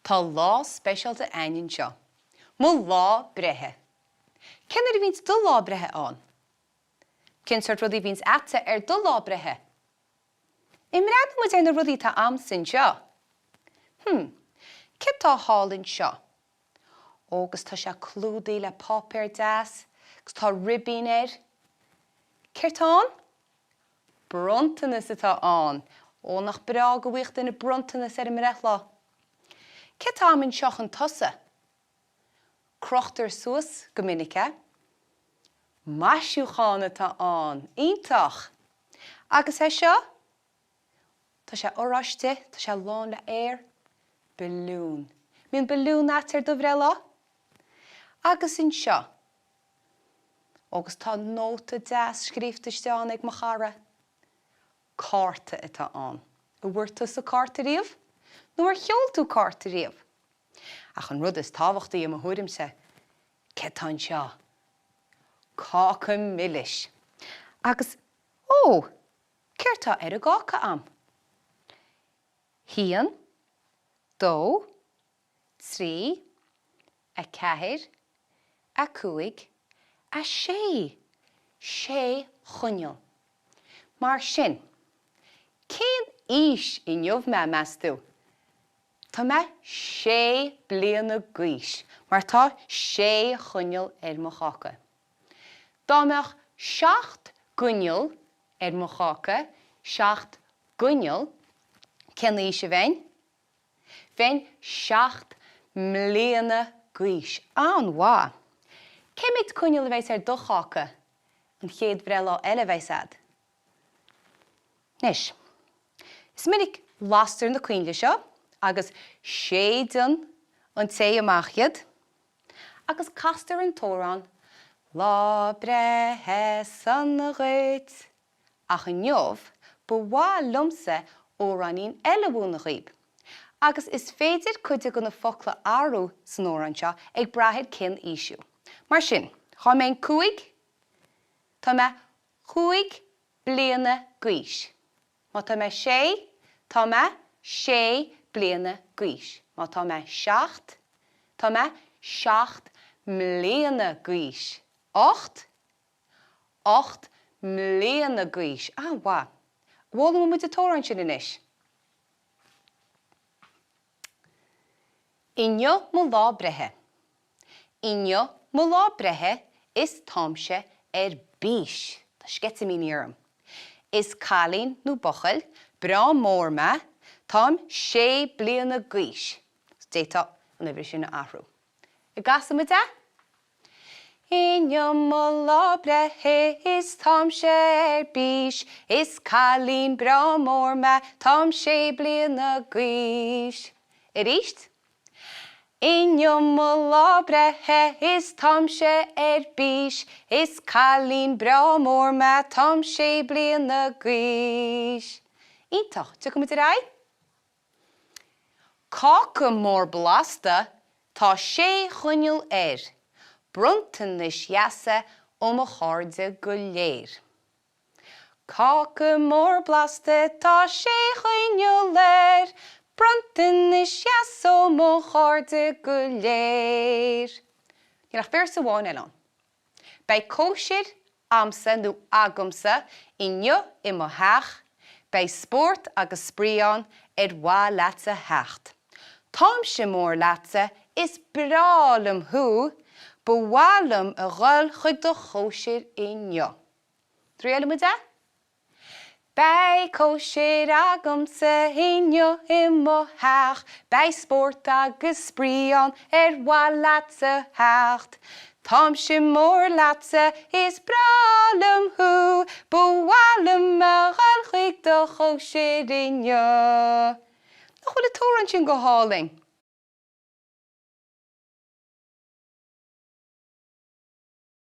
Tá lá speisialta a'inn anseo. Mo lá breithe. Cén uair a bhíonns do lá breithe ann? Cén sórt rudaí a bhíonns a'tsa ar do lá breithe? An mbreathnóidh muid ar na rudaí atá a'msa anseo? Hm, céard tá thall anseo? Ó, agus tá sé clúdaithe le páipéar deas agus tá ribín air. Céard tá ann? Bronntanas atá ann. Ó, nach breá go bhfaigheadh duine bronntanas ar a mbreithlá. Céard tá a'm anseo chun tosaigh? Crochtar suas go minic é. Maisiúchán atá ann. Iontach! Agus é seo? Tá sé oráiste, tá sé lán le aer. Balún. Mbíonn balún a'at ar do bhreithlá? Agus anseo? Ó, agus tá nóta deas scríobhta istigh ann ag mo chara. Cárta atá ann. An bhfuair tusa cárta riamh? Nó ar sheol tú cárta riamh? Ach an rud is tábhachtaí i mo thuairimse, céard tá anseo? Cáca milis! Agus, ó, céard tá ar an gcáca a'm? Haon, dó, trí, a ceathair, a cúig, a sé! Sé choinneal. Mar sin, cén aois inniu mé, meas tú? Tá mé sé bliana d'aois mar tá sé choinneal ar mo cháca. Dá mbeadh seacht gcoinneal ar mo cháca, seacht gcoinneal, cén aois a bheinn? Bheinn seacht mbliana d'aois. An-mhaith! Cé mhéad coinneal a bheas ar do cháca an chéad bhreithlá eile a bheas a'd? Anois, is minic lastar na coinnle seo agus séideann an té amach iad agus castar an t-amhrán Lá breithe sona dhuit! Ach inniu, ba mhaith liomsa amhráinín eile a mhúineadh dhaoib. Agus is féidir cuid de na focla a athrú san amhrán seo ag brath ar cén aois thú. Mar sin, dhá mbeinn cúig, tá mé cúig bliana d'aois. Má tá mé sé, tá mé sé bliana d'aois. Má tá mé seacht, tá mé seacht mbliana d'aois. Ocht, ocht mbliana d'aois. An-mhaith. An bhfoghlaimeoidh muid an t-amhrán sin anois? Inniu mo lá breithe. Inniu mo lá breithe is táimse ar bís. Tá sceitimíní orm. Is cailín nó buachaill breá mór mé, táim sé bliana d'aois. D'fhéadfá an uimhir sin a athrú. An gcasfaidh muid é? Inniu mo lá breithe is táimse ar bís, Is cailín breá mór mé, táim sé bliana d'aois. Arís. Inniu mo lá breithe is táimse ar bís, Is cailín breá mór mé, táim sé bliana d'aois. Iontach. Tiocfaidh muid ar aghaidh. Cáca mór blasta, tá sé choinneal air, bronntanais dheasa ó mo chairde go léir. Cáca mór blasta, tá sé choinneal air, bronntanais dheasa ó mo chairde go léir. Níl ach véarsa amháin eile ann. Beidh cóisir a'msa nó agamsa inniu i mo theach, beidh spórt agus spraoi ann, ar mhaith leatsa theacht? Táimse mór leatsa, is breá liom thú, ba mhaith liom a dhul chuig do chóisir inniu. Triailfidh muid é? Beidh cóisir agamsa inniu i mo theach, beidh spórt agus spraoi ann, ar mhaith leatsa theacht? Táimse mór leatsa, is breá liom thú, ba mhaith liom a dhul chuig do chóisir inniu. Nach bhfuil an t-amhrán sin go hálainn?